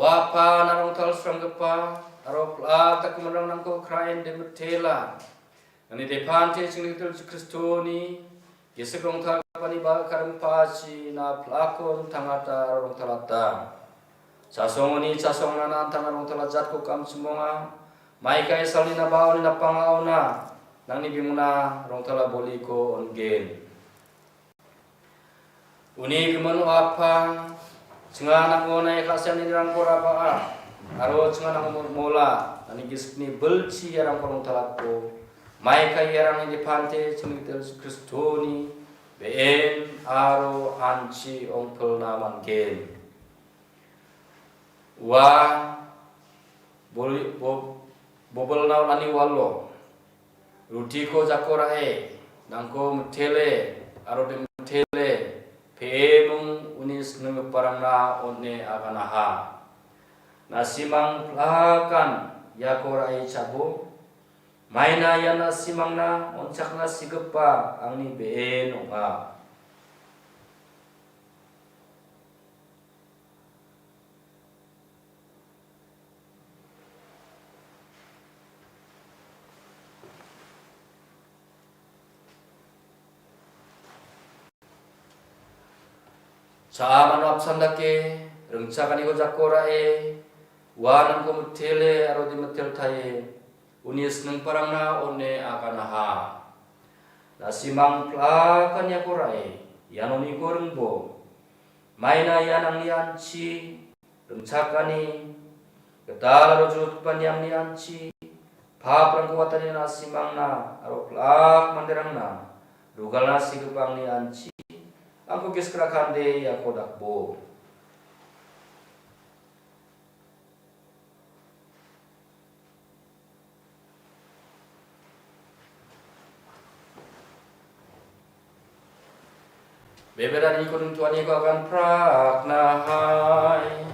Ua Apa, na rongtalsranggipa aro plak dakgiminrangnangko kraen de mitela. Nangni depante chingni gitel Jisu Kristoni gisik rongtalgipani ba karim pachi na plakon tangata aro rongtalata. Chasongoni chasongna na an·tangna rongtala jatko kamchimonga. Maikai salni na baoni napangaona nangni bimungna rongtala boliko on·gen. Uni gimin, o Apa, chinga nang·o naia ka·saanirangko raba·a, aro chinga nang·o mo-, mola, nangni gisikni bilchi iarangko rongtalako, maikai iarangni depante chingni gitel Jisu Kristoni be·en aro an·chi ong·pilna man·gen. Ua boli-, bo-, bobilna on·ani walo rutiko jako ra·e, nangko mitele aro de mitele, pe·emung uni sininggiparangna on·e aganaha. Na·simang plakan iako ra·e chabo. Maina ia na·simangna on·chakna sigipa angni be·en ong·a. Cha·a mano apsan dake, ringchakaniko jako ra·e, uanangko mitele aro de miteltae, uni siningparangna on·e aganaha. Na·simang plakan iako ra·e, ianoniko ringbo. Maina ian angni an·chi, ringchakani, gital aro jrotgipa niamni an·chi, paprangko watani na·simangna aro plak manderangna rugalna sigipa angni an·chi, angko gisik ra·kande iako dakbo. Beberani kodung tuani ko akan prak nahai.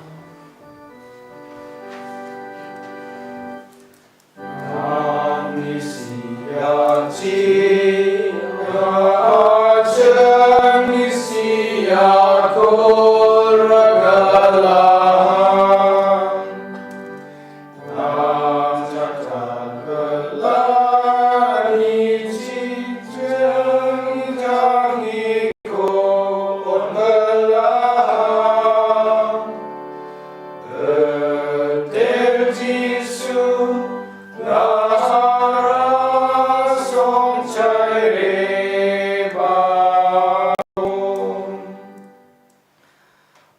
Kami siaci, raja ni siako ragalah.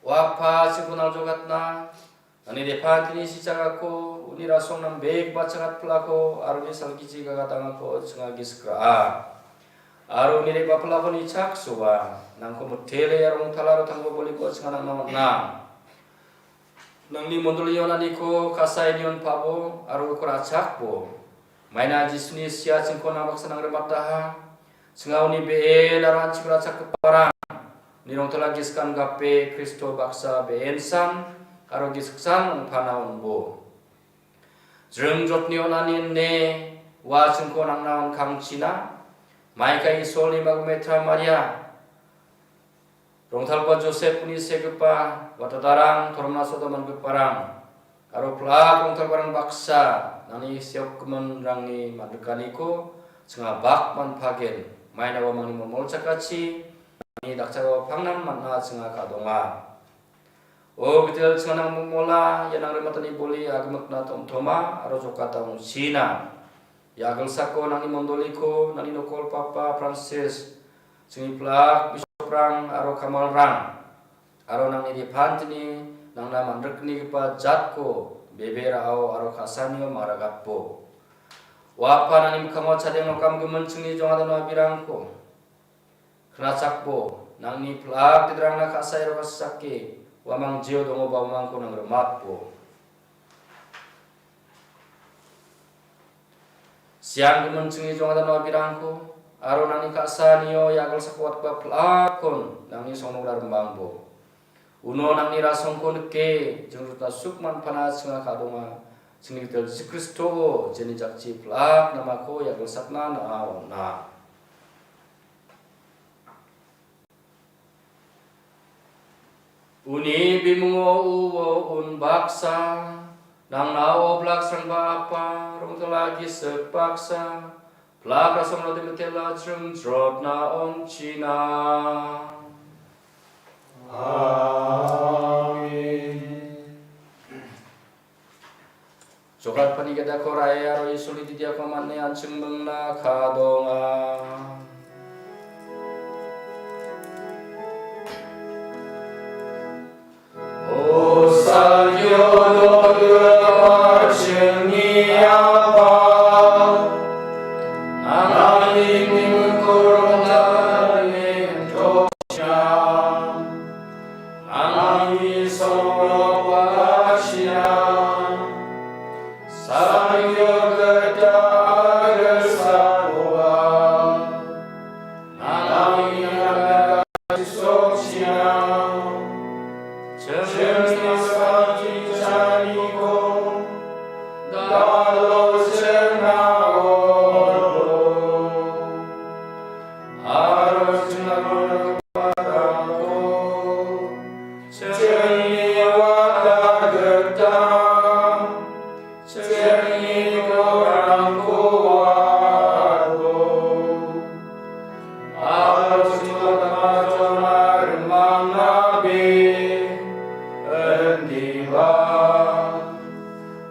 Wapha sikunang jogatna. Nangni depantini sichakako, uni rasong nang bek bachangat pelako, aro uni salgiji gagatangako chinga gisik ra·a. Aro uni re·bapelako nichak soa, nangko mitele aro ongtala aro tangko boliko chinga nangna on·a. Nangni mondolio naniko kasaini on·pabo, aro uko ra·chakbo. Maina Jisuni sia chingko nang baksa nang rimataha. Chinga uni be·en aro an·ching ra·chakgiparang. Uni rongtala gisik an gape Kristo baksa be·ensan aro gisiksan ong·pana on·bo. Jring jotni on·ani ine ua chingko nangna on·kangchina. Maika Isolni magumetra Maria. Rongtalgipa Josepni segipa watadarang, toromna soda man·giparang, aro plak rongtalgiparang baksa nangni seokgiminrangni man·rikaniko chinga bak man·pagen, maina uamangni molmol chakachi, nangni dakchakao pangnan man·a chinga ka·donga. O gitel chinga nang molmola, ia nang rimatani boli agimikna tom·toma aro jokata ong·china. Ia agilsako nangni mondoliko, nangni nokol papa Francis, chingni plak bisoprang aro kamalrang, aro nangni depantini nangna man·riknigipa jatko bebe ra·o aro ka·sanio mangrakatbo. Uapa nangni mikkango chadeng nokam gimin chingni jongada noabirangko knachakbo, nangni plak gidrangna ka·sae aro ka·sake, uamang jeo dongoba uamangko nang rimatbo. Siang gimin chingni jongada noabirangko, aro nangni ka·sanio ia agilsako watgipa plakon nangni songnokra rimbangbo. Uno nangni rasongko nike, jing rutna suk man·pana chinga ka·donga, chingni gital Jisu Kristo, jeni jakchi plak namako ia agilsakna na·a on·a. Uni bimungo uo unbaksa, nangna oblak srangba apa, rongtala gisik baksa, plak rasong rode metela jring jrotna ong·china. Amen. Jokatpani gedako ra·e aro Isolni didiako man·e an·ching mingna ka·donga. O salgio donggipa chingni Apa, nangni bimungko rongtale nitochina. Nangni songno wa·achina, salgio gita agilsakoba, nangni name ka·chisochina, chingni salgi chaniko, dalo chingna olo. Aro chingna rangko, chingni wata gita, chingni rangko wado. Aro chingna rangko rimangna be, indiba.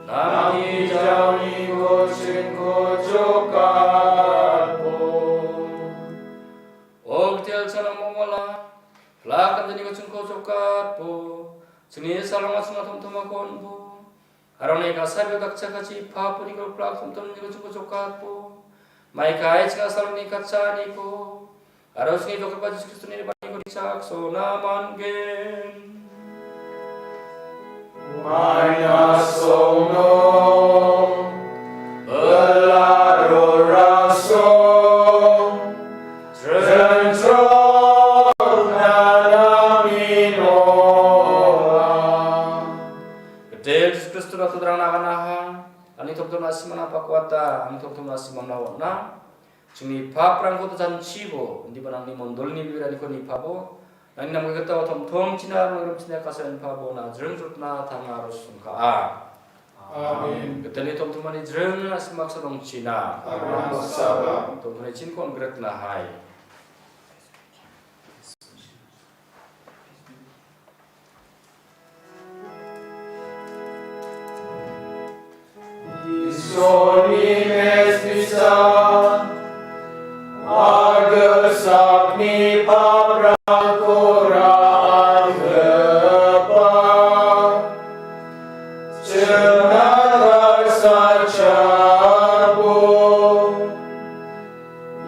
Nangni jaoniko chingko jokatbo. O gitel chanang mongmala, plak anjaniko chingko jokatbo. Chingni salonga chingna tomtomako on·bo. Aroni ka·sabe dakchakachi paponiko plak tomtomniko chingko jokatbo. Maikai chinga saloni katchaniko. Aro chingni jokatba Jisu Kristoni rimaniko nichak sona man·gen. Maina songno, belaro rasong, jrengrotna gita ang tomtom na·simangna on·a. Chingni paprangko janchibo, indiba nangni mondolini bibiraniko nipabo, nangni namgitao tomtomchina aro rimchina kasaen pabo najring jotna tanga aro sungka·a. Amen. Giteni tomtomani jring na·simaksa dongchina. Amen. Tomtomani chinko on·gretnahai. Isolni mespisa, agilsakni paprangko ra·anggipa, chingna kasachabo.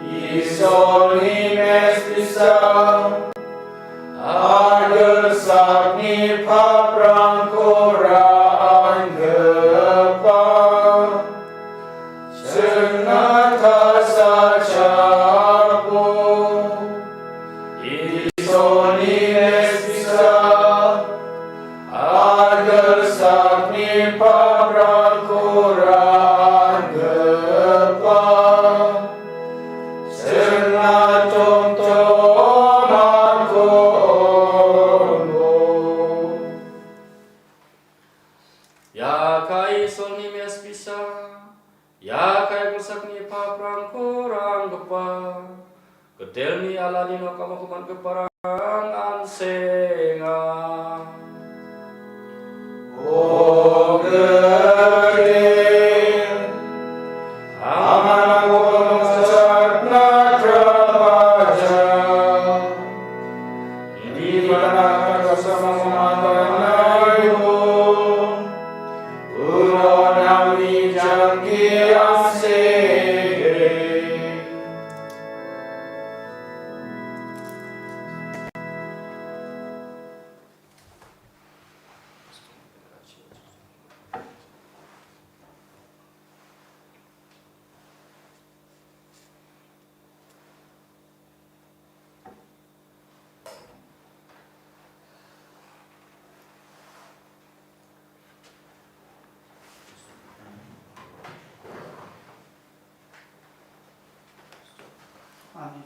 Isolni mespisa, agilsakni paprangko ra·anggipa, chingna kasachabo. Isolni mespisa, agilsakni paprangko ra·anggipa, chingna tomtomako on·bo. Ia kae Isolni mespisa, ia kae agilsakni paprangko ra·anggipa, gitelni alani nokamo kumangiparang an·senga. O Gede, Amanako nonchakna krapaja. Indiba nang kasamangmaganayo. Uno nangni jangki an·senge. 아멘.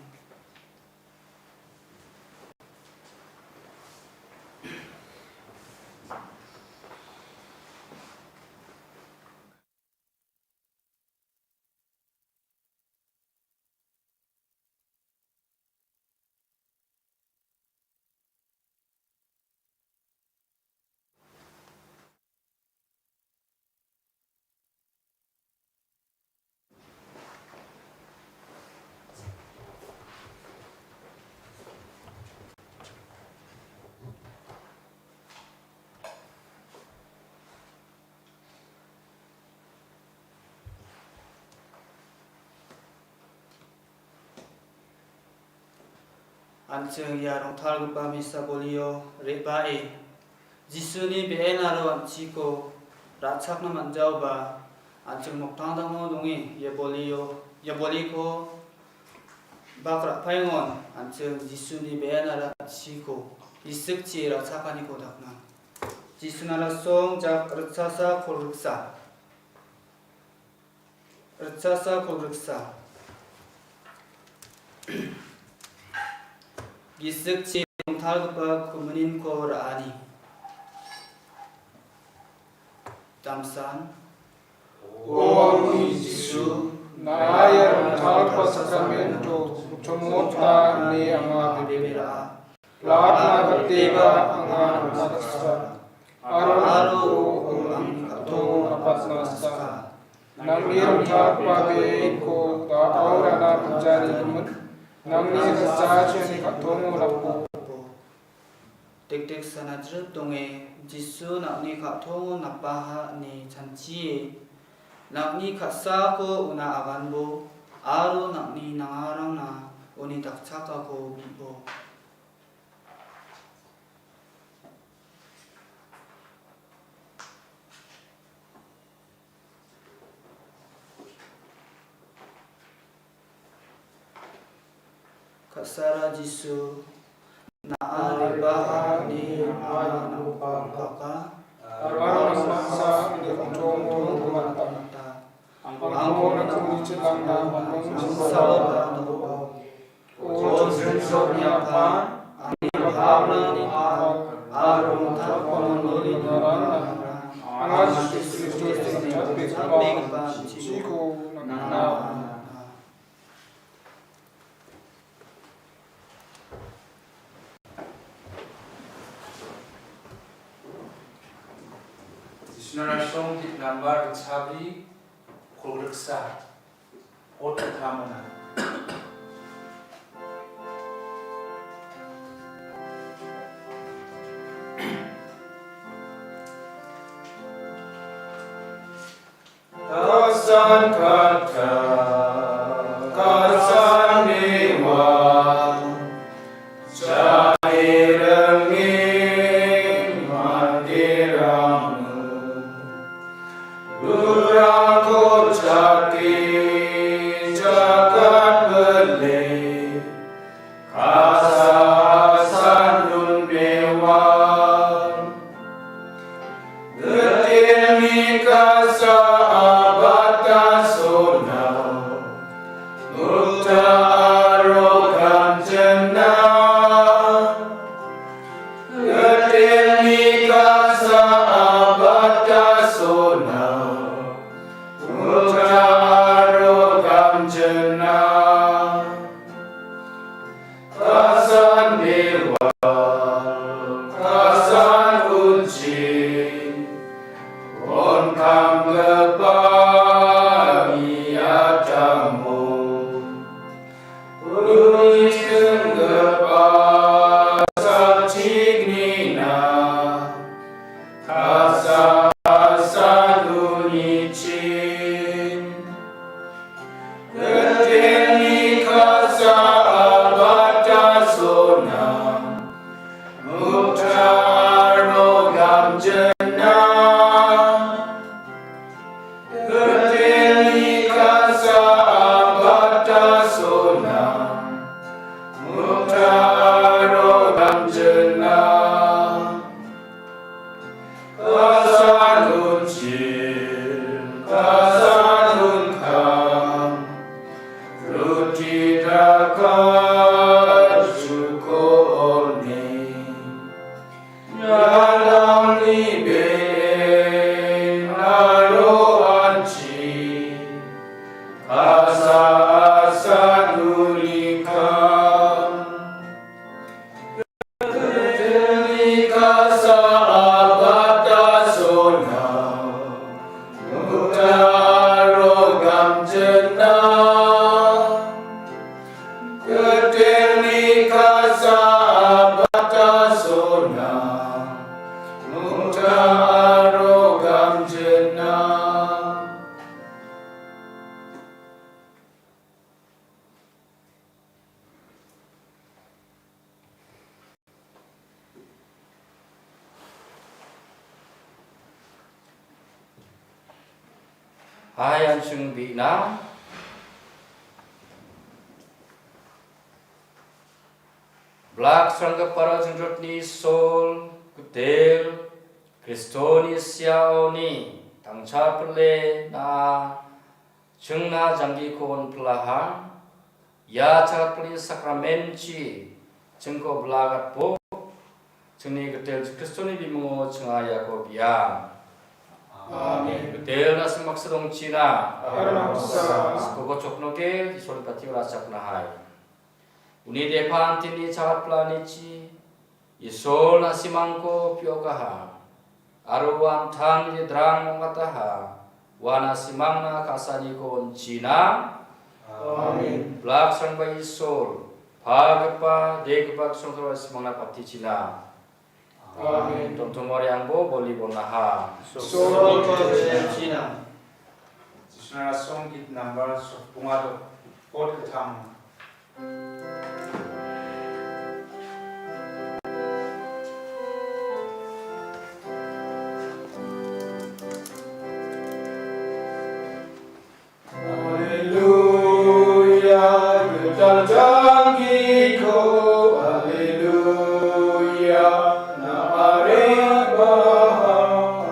An·ching ia rongtalgipa misa bolio re·bae Jisuni be·enrangko an·chingko ra·chakna man·jaoba, an·ching nokdangdangno donge ia bolio, ia boliko bak ra·paengon an·ching Jisuni be·enrangko an·chingko gisikchi ra·chakaniko dakna. Jisuna rasong jak ritchasa kolgriksa. Ritchasa kolgriksa. Gisikchi rongtalgipa komuninko ra·ani. Damsan. O angni Jisu, na·a ia rongtalgipa sakramento chongmota ine anga bebera. Platna gateba anga namsatsa. Aro aro angni katong napatna sika. Nangni rongtalgipa be·enko da·o rana pujani gimin. Nangni gitchakchini katongo napo. Dekdek sana jrip donge, Jisu nang·ni ka·tongo napaha ine chanchie, nang·ni ka·sako una aganbo, aro nang·ni nangarangna uni dakchakako bi·bo. Ka·sara Jisu, na·a re·baha ine anga nangko palpaka. Aro nang·ni ka·tongko napata. Angkon O Prince of Japan, angni bhabna ni pal, aro mothakomon noli norang, anga Jisu Kristoni jatbegipa, jiko nangna. Jisuna rasong git nambar ritchakri kolgriksa. Ot gittamona. Kasan kata, kasan dewa, jai rengeng mandirangmu. Durangko jati jagat bele, kasa asan nun dewa. Getil ni kasa abata sona, mukta aro ganjena. Getil ni kasa abata sona, mukta aro ganjena. Kasan dewa, kasan unchi, on kamgepa ni atamo. Uni chenggepa salchik nina, kasa asan unichin. Getil ni kasa abata sona, mukta aro ganjena. Getil ni kasa abata sona, mukta aro ganjena. Kasan unchi, kasan unkam, ruti daka chuko one. Yalang ni ben aro anchi, kasa asan unikam. Getil ni kasa abata sona, mukta aro ganjena. Getil ni kasa abata sona, mukta aro ganjena. Hai an·ching bi·na. Blak sranggipara jingrotni Isol, gitel, Kristoni siaoni tangcha pile na·a chingna janggiko on·pilaha. Ia chagatpilni sakramenchi chingko blagatbo, chingni gitel Kristoni bimungo chinga iako biang. Amen. Gitel na·sim baksa dongchina. Amen. Skoko choknoke Isol patio rachaknahai. Uni depan tini chagatpilanichi Isol na·simangko piokaha, aro uan tan jedrang ong·ataha, uan na·simangna ka·saniko on·china. Amen. Blak srangba Isol, pagipa, degipa gisongtoro na·simangna patichina. Amen. Tomtomari angbo boli bonaha. Isol on·china. Jisuna song git nambar sopongado, pot ketang. Haleluya, gital janggiko, haleluya, na·arebaha,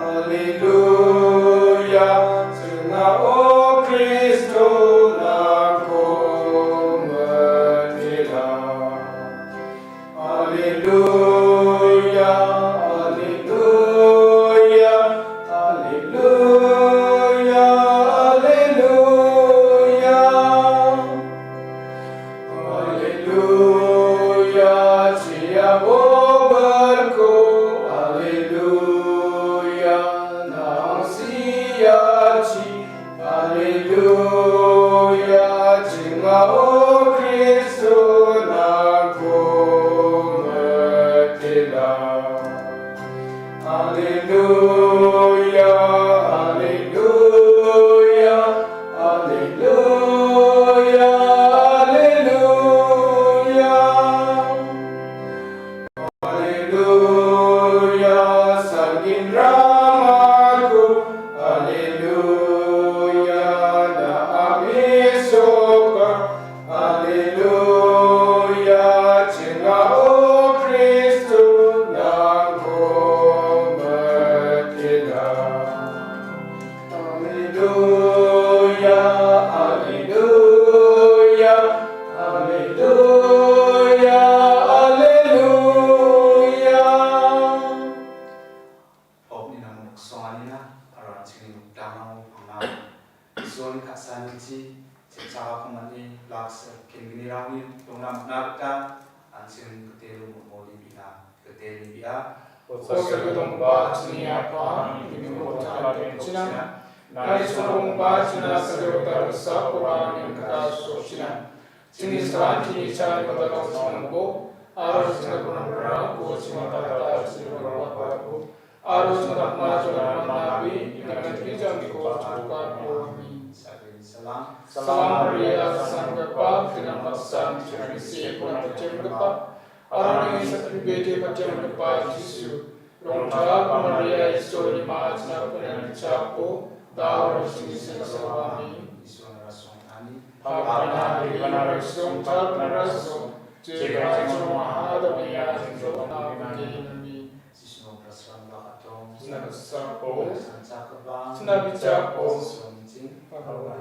haleluya, ching·a o Kris. Ia obarko, haleluya, nang siachi, haleluya, jingao Kristo nangko mitela. Haleluya, haleluya, haleluya, haleluya. Haleluya, sangin ramako. Haleluya, na amisoka. Haleluya, jingao Kristo nangko mitela. Haleluya, haleluya, haleluya, haleluya. Pokni namon riksonganina, aro an·chingni nokdango pangna Isol ka·sanichi chipchakako man·e laksa kengnirangni dongna man·a gita an·ching gitelo mo·moli bi·a, giteni bi·a. Osa gitokba chini Apa, nini motala benchina, nani sorongba china sariota riksakoba nini kasuchina. Chini santini chani kotako chinangko, aro china kurang kurang ko chima tata chini kurang ko. Aro china dakma china nabi, ina chini chani ko chani ko. Amin. Salam. Salam Maria, sanggipa, kinam baksan, china isi ko na chimgipa. Aro nangni sakbri bete patiamgipa Jisu, rongtalgipa Maria, Istorni ma·a, china paniani jako, da·o aro chini sengsaoba. Amin. Istorni rasong ani. Pagana, ribana, resong, talpana, resong, jega, joma, hada, maya, joma, amin. Jisuni prasrang bakatong. Sina sapo. Sanchakba. Sina bichapo. Somjing. Pagana,